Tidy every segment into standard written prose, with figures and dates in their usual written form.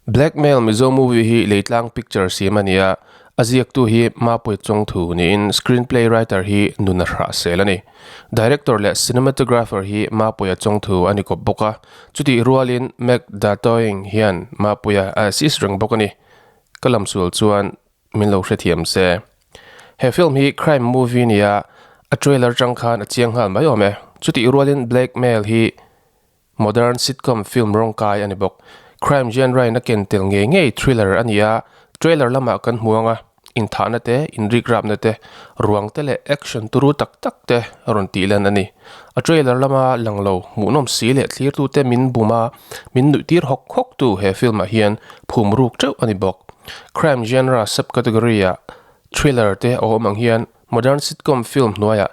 Blackmail Mizo movie hi Leitlang Picture siam a ni a, a ziaktu hi Mapuia Chawngthu niin screenplay writer hi Nuna Hrahsel a ni. Director leh cinematographer hi Mapuia Chawngthu a ni kawp bawk a, chutih rualin Mac Datoing hian Mapuia a assist reng bawk a ni. Ka lamsual chuan min lo hrethiam se. He film hi crime movie nia a trailer tang khan a chiang nghal mai awm e. Chutih rualin Blackmail hi Modern sitcom film rawng kai a ni bawk. Crime genre in a ken tel ngei ngei thriller a ni a, trailer lamah kan hmu ang a, inthahna te, inrikrapna te, ruang te leh action turu tak tak te a rawn tih lan a ni. A trailer lama lang lo, hmuhnawm si leh thlirtute min bum a, min nuih tir hawk hawk tu he film ah hian phum ruk teuh a ni bawk. Crime genre subcategory ah thriller te a awm ang hian modern sitcom film hnuaiah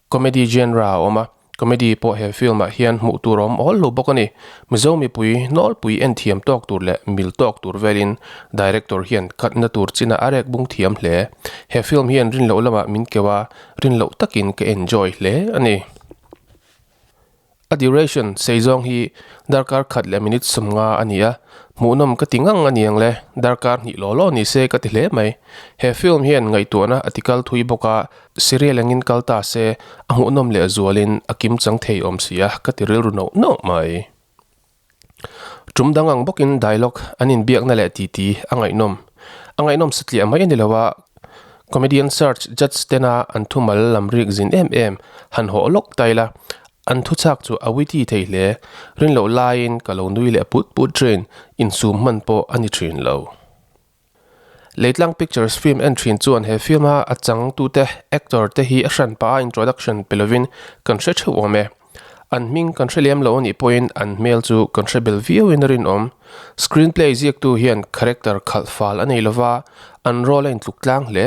Comedy genre a awm a, comedy pawh he film ah hian hmuh tur a awm awl lo bawk a ni. Mizo mipui nawlpui en thiam tawk tur leh mil tawk tur velin director hian katna tur chin a a rek bung thiam hle. He film hian rin loh lamah min keuh a, rin loh takin ka enjoy hle a ni. A duration sei zawng hi darkar khat leh minute 50 a ni a, hmuhnawm ka ti ngang a ni ang le, darkar hnih law law ni se ka ti hle mai. He film hian ngaihtuahna a ti kal thui bawk a, serial engin kal ta se a hmuhnawm leh zualin a kim chang thei awm si a ka ti rilru noh noh mai. Tum dang ang bawkin dialogue an inbiakna leh titi a ngaihnawm. A ngaihnawm satliah mai a ni lo a, comedian search judge tena an thumal lam rik zin em em han hawh lawk ta ila, an thuchak chu a witty thei hle. Rin loh laiin ka lo nui leh put put thin, insum hman pawh a ni thin lo. Leitlang Pictures film en thin chuan he film a a changtute, actor, te hi a hran pah a introduction pe lovin kan hre theuh awm e. An hming kan hre lem lo anih pawhin an hmel chu kan hre bel viauin a rinawm. Screenplay ziaktu hian character khalh fal a nei lova, an role a intluk tlang hle.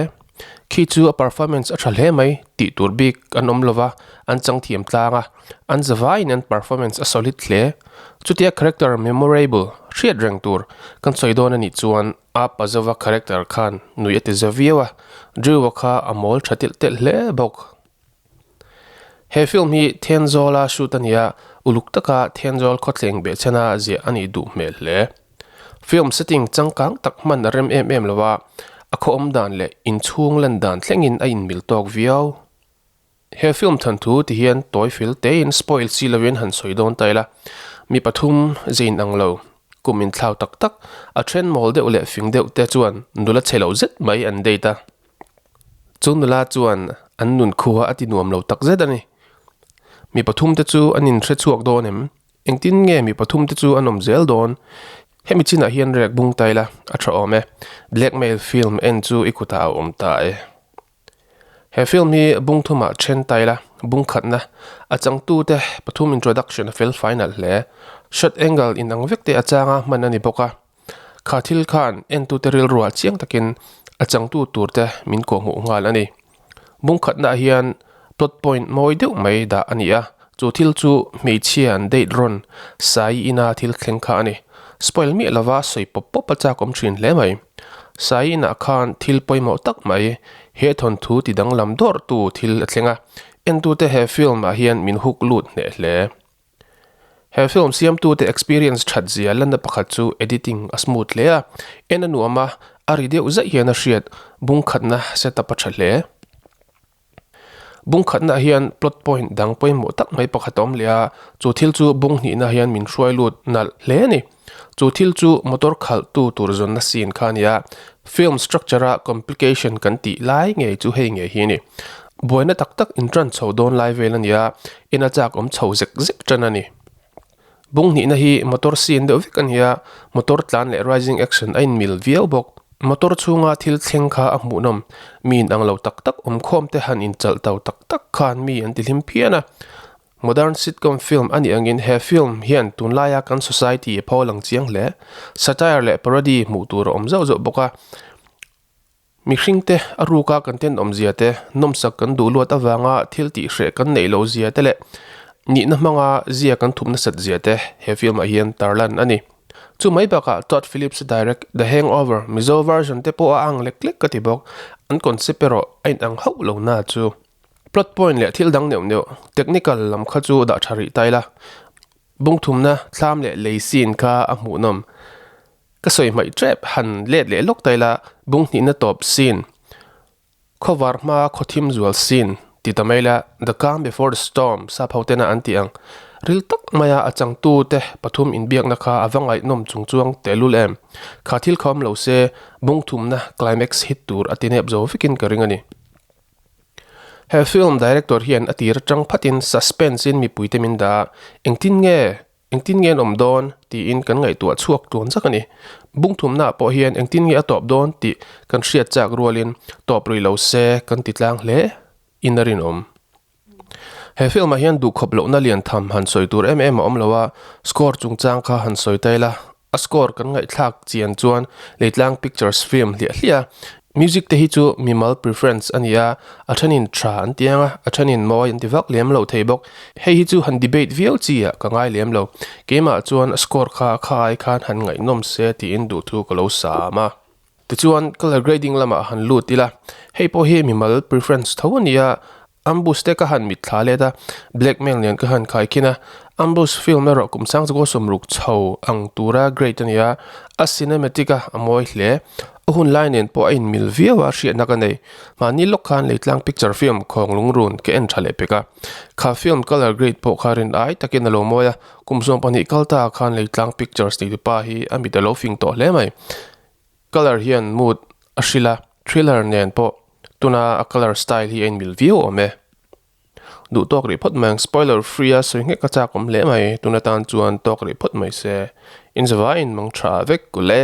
Khi chu a performance a tha hle mai tih tur bik an awm lova, an chang thiam tlang a, an zavaiin an performance a solid hle. Chutia character memorable, hriat reng tur, kan sawi dawn anih chuan a Pazova character khan nui a ti za viau a, Drew-a kha a mawl tha telh telh hle bawk. He film hi Thenzawl-a shoot a ni a, uluk taka Thenzawl khawthleng behchhana ziah a nih duh hmel hle. Film setting changkang tak hman a rem em em lo a, a khaw awm dan leh inchhung lan dan thlengin a inmil tawk viau. He film thanthu ti hian tawi fel tein spoil chi lovin han sawi dawn ta ila, mi pathum zein ang lo, kum inthlau tak tak, a then mawl deuh leh fing deuh te chuan nula chhe lo zet mai an date a. Chu nula chuan an nun khua a ti nuam lo tak zet a ni. Mi pathum te chu an inhre chhuak dawn em? Engtin nge mi pathum te chu an awm zel dawn? Hemi chinah hian rek bung ta ila a tha awm e. Blackmail film en chu i kutah a awm ta e. He film hi bung thumah then ta ila bung khatna a changtute pathum introduction a fel fai nalh hle. Shot angle inang vek te a changa hman a ni bawk a. Kha thil khan entute rilruah chiang takin a changtu turte min kawhhmuh nghal a ni. Bung khatnaah hian plot point mawi deuh mai dah a ni a, chu thil chu hmeichhia an date rawn Sai ina thil thleng kha a ni. Spoil miah lova sawi pawp pawp a chak awm thin hle mai. Sai inah khan thil pawimawh tak mai, he thawnthu ti danglam dawrhtu thil a thleng a, entute he film ah hian min huk lut hneh hle. He film siamtute experience that zia lanna pakhat chu editing a smooth hle a, en a nuam a, a ri deuh zaih hian a hriat bung khatna setup a tha hle. Bung khatna hian plot point dang pawimawh tak mai pakhat a awm leh a, chu thil chu bung hnihna hian min hruai lut nalh hle a ni. Chu thil chu motor khalhtu tur zawnna scene kha a ni a, film structure a complication kan tih lai ngei chu hei ngei hi a ni. Buaina tak tak inṭan chho dawn lai vel a ni a, en a chak awm chho zek zek ṭan a ni. Bung hnihna hi motor scene deuh vek a ni a, motor tlan leh rising action a inmil viau bawk. Motor chhunga thil thleng kha a hmuhnawm, mi inang lo tak tak awmkhawm te han inchalh tau tak tak khan mi an tihlim phian a. Modern sitcom film a nih angin he film hian tunlaia kan society a pho lang chiang hle. Satire leh parody hmuh tur a awm zauh zauh bawk a. Mihringte a ruka kan tenawmzia te, nawmsak kan duh luat avanga thil tih hreh kan neih loh zia te leh nihna hmanga zia kan thup nasat zia te he film ah hian tarlan a ni. Chu mai bakah Todd Phillips direct The Hangover Mizo version te pawh a ang lek lek ka ti bawk. An concept erawh a inang hauh lo na chu. Plot point leh thil dang neuh neuh, technical lam kha chu dah tha rih ta ila. Bungthumna thlam leh lei scene kha a hmuhnawm. Ka sawi hmaih tep han let leh lawk ta ila bung hnihna tawp scene khawvar hma khaw thim zual scene ti ta mai ila the calm before the storm sap ho tena an tih ang ril tak maia a changtu te pathum inbiakna kha a va ngaihnawm chung chuang tehlul em kha thil kha awm lo se bung thumna climax hit tur a ti nep zo vekin ka ring a ni. He film director hian a tir atang phatin suspense in mipuite min dah a, engtin nge, engtin nge an awm dawn tiin kan ngaihtuah chhuak tluan zak a ni. Bung thumnaah pawh hian engtin nge a tawp dawn tih kan hriat chak rualin tawp rih lo se kan ti tlang hle in a rinawm. He film ah hian duhkhawp lohna lian tham han sawi tur em em a awm lo a, score chungchang kha han sawi ta ila, A score kan ngaihthlak chian chuan Leitlang Pictures film hliah hliah a, music te hi chu mimal preference a ni a, a thenin tha an ti ang a, a thenin mawi an ti vak lem lo thei bawk. Hei hi chu han debate viau chi ah ka ngai lem lo. Keimah chuan a score kha a kha ai khan han ngaihnawm se tiin duhthu ka lo sam a. Tichuan colour grading lamah han lut ila, hei pawh hi mimal preference tho a ni a, Ambush te ka han mitthla let a, Blackmail nen ka han khai khin a, Ambush film erawh kum sang chu sawmruk chho ang tura great a ni a, a cinematic a, a mawi hle. A hun lai nen pawh a inmil viau a, hriatna ka nei. Mahni lawk khan Leitlang picture film Khawng Lungrun ka en tha leh pek a. Kha film colour grade pawh kha rin ai takin a lo mawi a, kum 12 kal ta khan Leitlang pictures nei tupa hi a mit a lo fing tawh hle mai. Colour hian mood a hrilh a, thriller nen pawh tuna a colour style hi a inmil viau awm e. Duh tawk rih phawt mai ang, spoiler free a sawi nghek a chak awm hle mai, tuna tan chuan tawk rih phawt mai se. Inzavaiin mang tha vek kulh e.